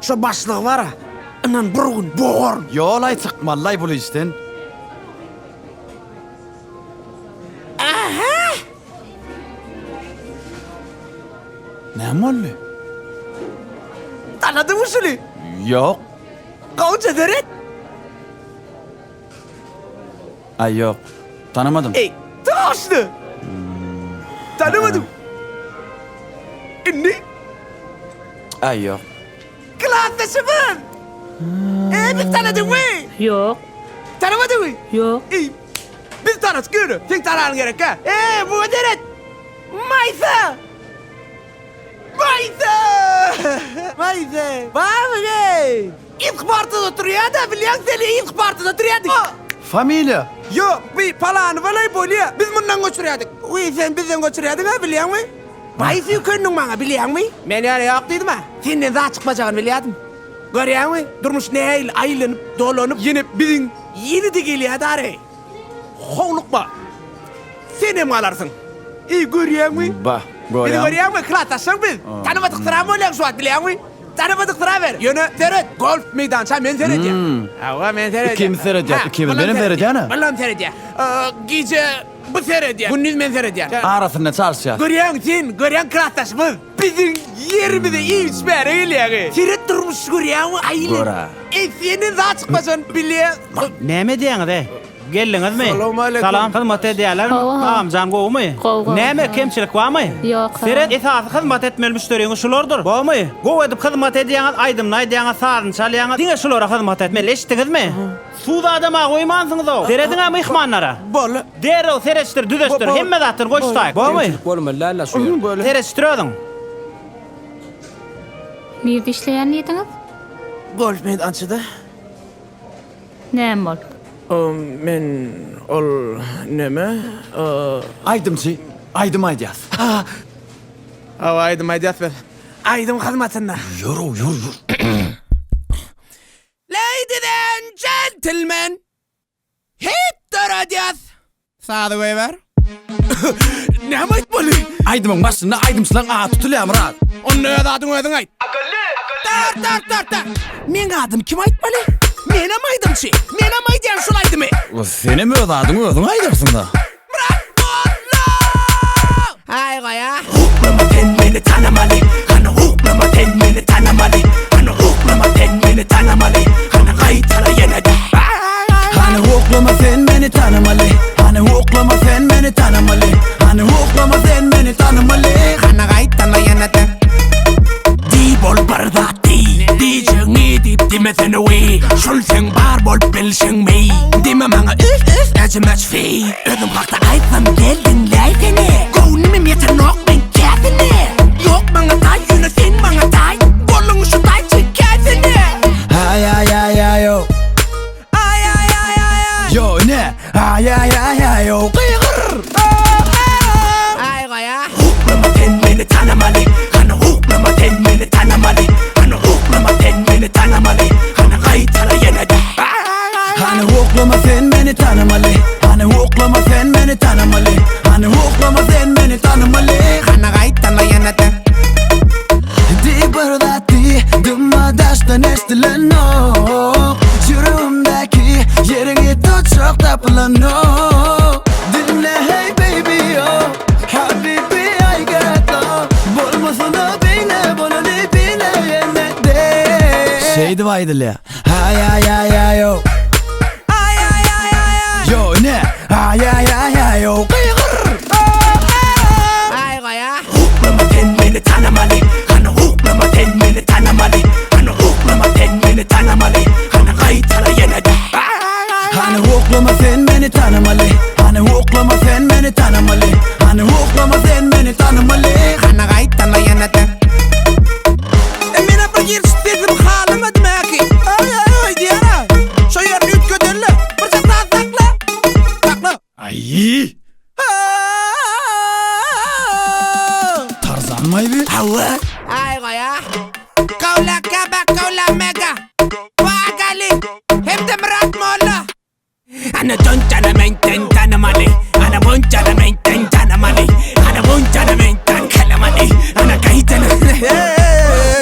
Şo başlygy bar-a, ynan bir gün bogaryn. Ýol-aý çykmaly-laý bul işden. Aha! Näme boldy? Tanadyňmy şuny? Ýok. Gowja seret. Aý ýok. Tanamadym. Eý, toşny! Tanamadym. Indi? Aý ýok. Klasdaşymyz! Eý, biz tanadyňmy? Ýok. Tanamadyňmy? Ýok. Eý, biz tanadyk ýöne. Seň tananyň gerekkä? Eý, muňa seret! Maýsa! Maýsa! Maýsa! Barmy eý? Yzky partada oturýa-da, bilýäň seni yzky partada oturýardyk. Familiýa? Ýok, bi palany balaý bolýa. Biz mundan göçürýärdik. Wiý, sen bizden göçürýärdiň-ä, bilýäňmi? Baý süýkendiň maňa, bilýäňmi? Men ýöne ýok diýdim-ä. Senden zat çykmajagyny bilýärdim. Görýäňmi, durmuş nähili aýlanyp, dolanyp, ýene biziň ýene-de gelýär-dä-reý. Howlukma. Senem galarsyň. Eý, görýäňmi? Bah, Bizi görýän. görýäňmi? Klasdaşlaň biz. Tanamadyk syram bolýaň şu wagt, bilýäňmi? Tanamadyk syraber. Ýöne seret, golf meýdança men seredýän. Hawa, men seredýän. Ikimiz seredýäs, Ha, ikimiz. bulam Menem seredýän-ä. Bulam seredýär. Gije bu seredýär, gündiz men seredýän. Arasynda çalyşýas. Görýäň sen, görýäň klasdaşymyz. Biziň ýerimize iýip-içmäne gelýäň. Seret durmuş görýäňmi, aýly. Gör-ä. Eý, senden zat çykmajagyny bilýän. Näme edýäňiz-eý? Geldiňizmi? Salowmaleýkum. Salam, hyzmat edýärlermi? Hawa, hawa. Agamjan gowumy? Gowy, gowy. Näme, kemçilik barmy? Ýok, sag Seret, bol. esasy hyzmat etmeli müşderiňiz şulardyr. Gowumy? Gowy edip hyzmat edýäňiz, aýdymyny aýdýaňyz, sazyny çalýaňyz. Diňe şulara hyzmat etmeli, eşitdiňizmi? Suw zadam-a goýmansyňyz-ow. Serediň-ä myhmanlara. Boldy. Derrew seretişdir, düzeşdir, hemme zatdan goý şu taýyk. Gowumy? Kemçilik bolmaly däl-le şu ýerde. Seretişdir özüň. Nirde işleýän diýdiňiz? Golf meýdançada. Näme bolup? Men ol neme? Aýdymçy, aýdym aýdýas. Hawa, aýdym aýdýas biz. Aýdym hyzmatynda. Ýör-ow, ýör, ýör. Ladies and gentlemen, hit döredýäs! Sazy goýber. Näme aýtmaly? Aýdymyň başynda aýdymçylaň ady tutulýar, Myrat. Onda öz adyňy özüň aýt. Akylly! Tar tar tar tar. Meň adymy kim aýtmaly? Menem aýdymçy. Menem aýdýan şul aýdymy. Senem öz adyňy özüň aýdarsyň-da. Myrat Molla! Aý goýa. Uklama sen meni tanamaly. Hany uklama sen meni tanamaly. Hany uklama sen meni tanamaly. Hany gaýtala ýene-de. Hany uklama sen meni tanamaly. Hany uklama sen meni tanamaly. Hany uklama sen meni tanamaly. Hany gaýtala ýene-de. Diý bol bir zat diý. Diýjegiňi diýip diýmesene wiý. Şul seň bar bolup bilşiňmi? Diýme maňa üf üf äjimäç fiý. Özüm hakda aýtsam gel diňläýsene. Göwnümem ýetenok meň käsine. Ýok maňa taý ýöne sen maňa taý. Goluňy şu taý çekäýsene. Aý aý aý aý ow. Aý aý aý aý aý. Ýo ine. Aý aý aý aý ow gygyr. Aý goýa. Uklama sen meni tanamaly. Hany uklama sen meni tanamaly. Hany uklama sen meni tanamaly. Hany gaýtala ýene-de. Hany uklama sen meni tanamaly. Hany uklama sen meni tanamaly. Hany uklama sen meni tanamaly. Hany gaýtala ýene-de. Diý bir zat diý, dymma daşdan eşdilenok. Ýüregimdäki ýeriňi tutjak tapylanok. Diňle hey baby yo, habibi I got love. Bolmasana beýle bolany bile ýene-de. Şeýdip aýdylýar. Aý aý aý aý ow. Aý aý aý aý aý. Ýo ine. Aý aý aý aý ow gygyr. Aý goýa. Uklama sen meni tanamaly. Hany uklama sen meni tanamaly. Hany uklama sen meni tanamaly. Hany gaýtala ýene-de. Hany uklama sen meni tanamaly. Hany uklama sen meni tanamaly. Hany uklama sen meni tanamaly. Hany gaýtala ýene-de. E menä bir giriş sesim halamadym äki. Aý aý aý diýýär-ä. Şo ýerini üýtgedeli. Birje saz sakla. Sakla. Aý! Tarzanmaý bi? Hawa. Aý goýa. Kowla kaba kowla mega. Wagali hem-de Myrat molla. Ana donçana menten tanamaly. Ana bonçana menten tanamaly. Ana bonçana menten kalamaly. Ana gaýtana.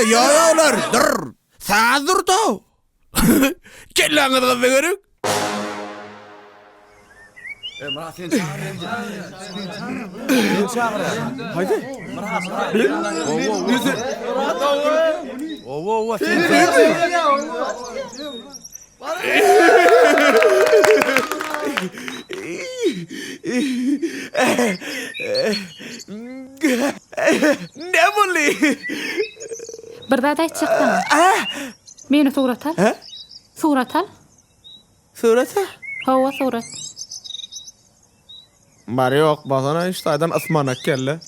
Ýo ýolar dur. Saz durdy-ow. Kelläňiz gyzdy görüň. Ne boldy? Bir zat aýtjak saňa. Meni surat al. Surat al. Surat al? Hawa, surat. Bar ýok, basana iş taýdan ysmanak kelle.